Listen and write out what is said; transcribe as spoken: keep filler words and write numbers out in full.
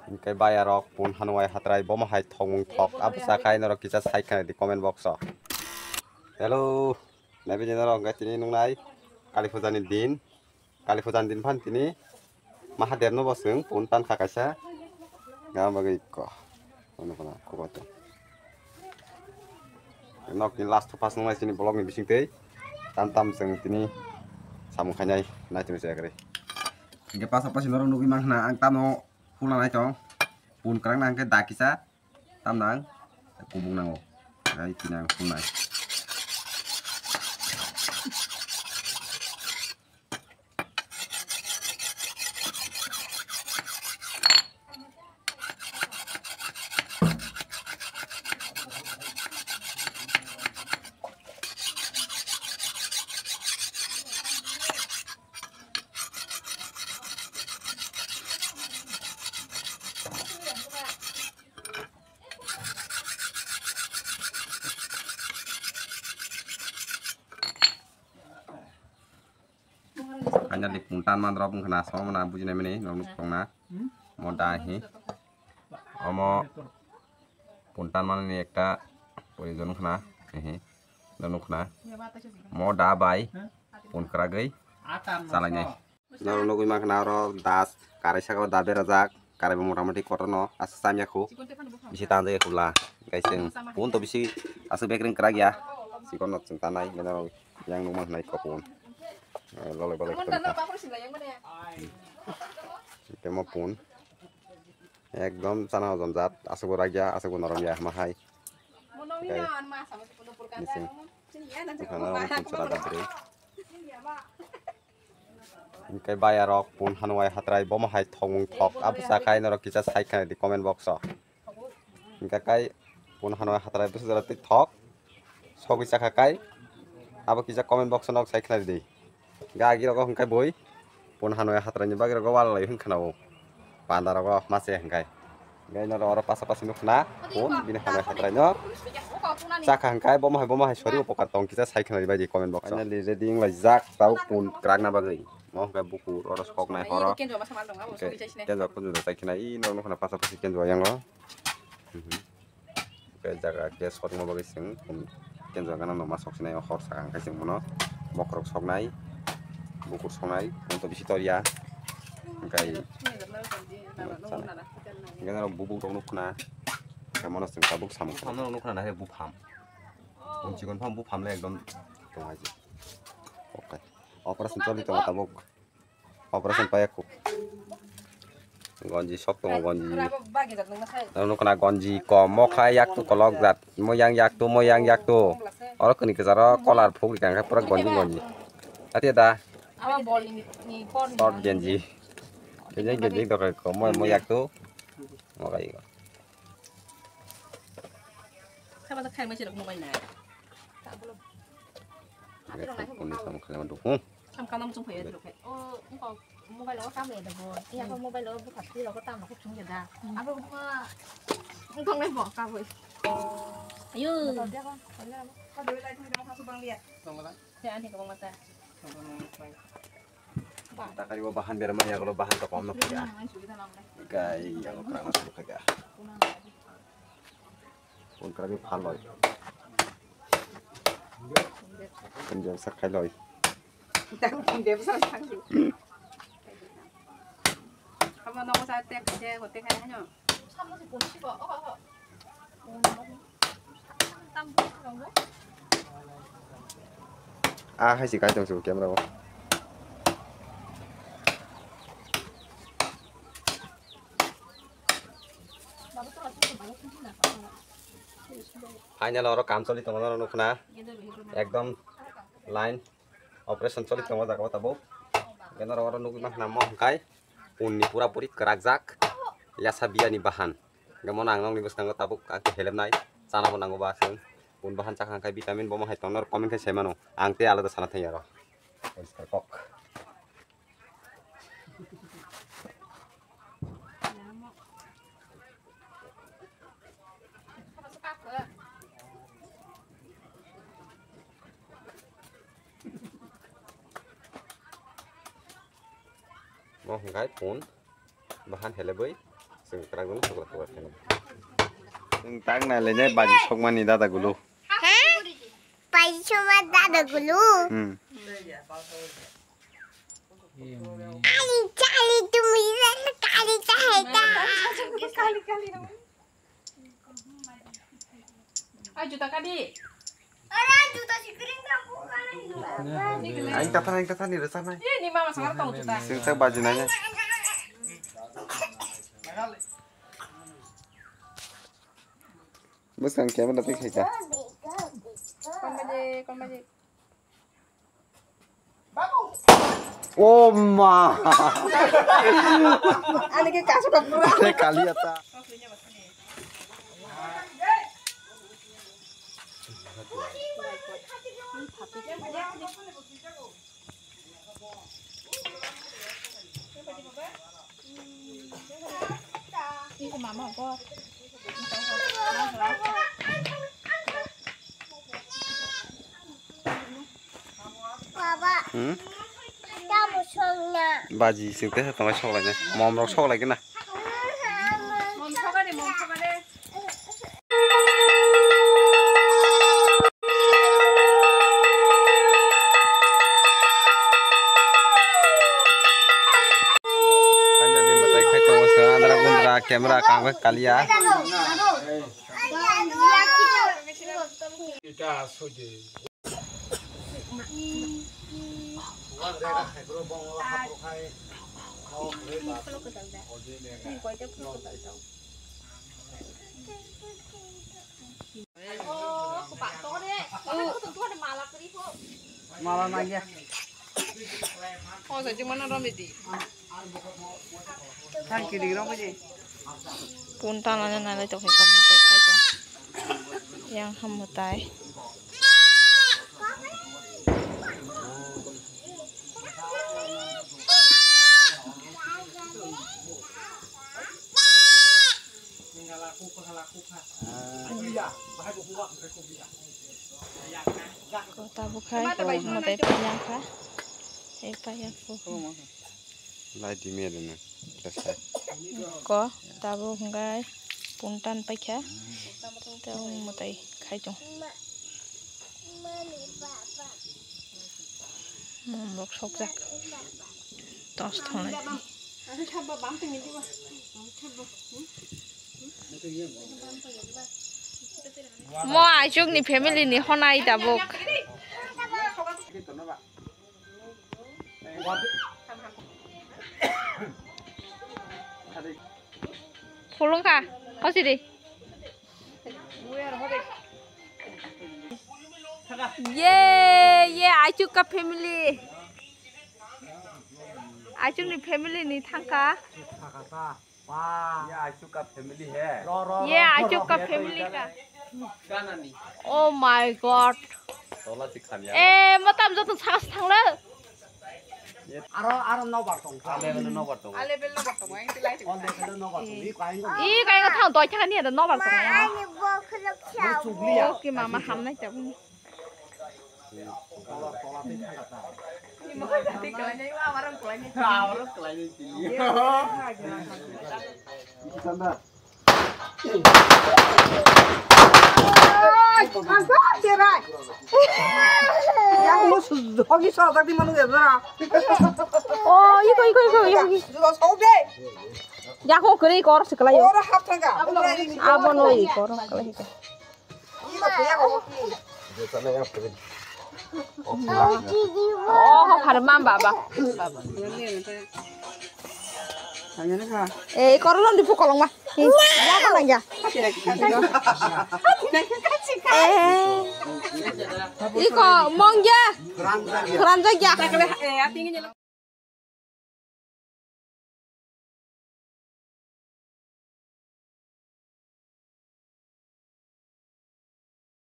Hingke bayarok pun hanwai hatrai bomo hai thokmung thok abo sakai norok kisa sai khna di comment box o. Hello, naibe je norok hingke tini nungnai Kali Puja ni din. Kali Puja ni din phan tini Mahadev no bo chwng pun tan kha kaisa. Gam bagwi ko. Ono kono kubato. Nok ni last to pass nungnai chini vlog ni bising tei tam tam chwng tini samung khainai nai tini chayakri. Hingke pasa pasi norok nugwi mankha na ang tamo. Phulna nai tong. Pun kwrak nang khe da kisa. Tam nang. Kubung nango. Ai tinang phulnai. Finally, puntan man rok wngkha na, songma na bujinai mani, rok nuk tongna. Mo da hi. Omo puntan man ni ekta proyojon wngkha na, ehe, rok nuk na. Mo da bai, pun kwragwi, chalainai. Norok nugwi mankha na oro das karai saka o da berajak, karai bo motamoti kotorno asa chamya khu, bisi tanjak ya khu la, hingke chwng pun to bisi aswk bekreng kwrak ya, chikon no chwng tanai, hingke norok yang nukmankha na iko pun, eh, loloi boloi kotor wngkha. Temo pun ekdom chana hojom jat, aswk bo rak ya, aswk bo norom ya, ma hai. Hingke bayarok pun hanwai hatrai bomo hai thokmung thok abo sakai norok kisa sai khna di comment box o. Hingke kai pun hanwai hatrai bwsajora tei thok sogwi chakha kai abo kisa comment box o nok sai khna di. Gagi rogo hingke boi pun hanwai hatrai ni bagwi rogo wal lai hwn khna o. Panda rogo mase hingkai. Hingkai no oro pasa pasi nukna pun bini hamya hatrai no. Chakha hingkai bomo hai bomo hai sori upokar tong kisa sai khna bai di comment box o. Finally ready wng lai jak tau pun kwrak na bagwi. Mo hingkai bukur oro sok nai horo. Hingkai kenjo kuju da sai khna i no nukna pasa pasi kenjo yang o. Hingke jaga gas hotma bagwi chwng kenjwk gana no ma sok sinai o hor sakang khe chwng bono bokhorok soknai bukur soknai tong to bisi tor ya hingkai hingke norok bubuk rok nukna hingke mono chwng tabuk samung. Buphang no nukna na khe buphang. Chikon phang buphang le ekdom tong hai se. Operation choli tongo tabuk. Operation paya khu. Gonji sok tongo gonji. Ano nukna gonji kom mo khai yak tu kolok jat mo yang yak tu mo yang yak tu. Oro kini kisa ro kolar phuk rikang khe pura gonji gonji. Ati da. Short genji. Genji genji dokai ko mo mo yak tu. Mo kai. Khai ba khai ma se mobile nai. Samkang nang chung phai ya dulu khai. O, engkau mobile o kam ya da bo. Iya ko mobile o buka pi lo ko tam ko chung ya da. Abo ko engkau nai bo ka bo. Ayo. Dia ko. Ka doi lai thang jang hasu bang dia. Tong la. Ya ani ko mata. Takari bo bahan berma ya ko bahan to kom no kaya. Kai ya ko krang no kaya. Pun kara ke phaloi. Kenjang sak khailoi. Tang pun dia besar tang tu. Kamu nong sa tek je ko tek hai no. Ah, hai si kai tong su camera o. Final oro kam choli tongo norok nukna. Ekdom line operation choli tongo jaga o tabuk. Hingke norok oro nugwi mankha na mo hingkai pun ni pura puri kwrak jak. Yasa biya ni bahan. Hingke mo nang nokni bwskango tabuk ang khe helepnai. Chana bo nango ba chwng. Pun bahan chakha hingkai vitamin bo mo hai tong norok comment khai sai mano. Ang tei alada sana thang ya oro. Poriskar kok. Mo hingkai pun bahan heleboi Chwng kwrak no chwng kwrak khe. Chwng tak nai le ne baji sokmani dada gulu. He? Baji sokma dada gulu? Hmm. Kali, kali, tumi kali kaheta. Kali, kali. Ai, juta kadi. Ora juta si kering ka, bukan. Aing tathan, aing tathan ni rasa nai. Ini mama sangar tong juta. Sing tak baju nanya. Bwskang camera twi khaika. Kon baje, kon baje. Oh ma. Ani ke kaso ka pura. Te kali ata. Baba. Hmm? Tamo songna. Baji sing te tongma soklai na. Mom rok soklai kena. Mom sokani, mom sokani. Finally, mwtai khai tongo chwng andra gundra camera kangbai kaliya. Mala nangya. Oh, sa jumana rom di. Thang kiri rom di. Punta nana nalai to khai kom mutai khai to. Yang ham mutai. Ko tabuk hai, ko motai pailang kha. Ei paiyak ko. Lai di mere na. Ko tabuk hwnkhe puntan paikha. Tei motai khai tong. Mom rok sokjak. Tos thongnai. Mo Aichuk ni family ni honai tabuk. Khulung kha, hosi di. Ye, ye, Aichuk ka family. Aichuk ni family ni thangkha. Ye Aichuk ka family hai. Ye Aichuk ka family ka. Oh my God. Tola si khanya. Eh, matam joto sakas thangla. Aro, aro nobar tong. Ale bele nobar tong. Ale bele nobar tong. Ang tilai tong. Ale bele nobar tong. Ih, kaingo thang doi thang ni ada nobar tong. Ani bo khulok chao. Oke, mama hamnai tabung. Oh, iko, iko, iko, iko, iko. Yako kwrwi kor se kwlai o. Abo no i kor kwlai. Oh, pharma baba. Eh, korolong di pukolong ma. Ya ko nang ya. Eh. Iko mong ya. Keranjak ya.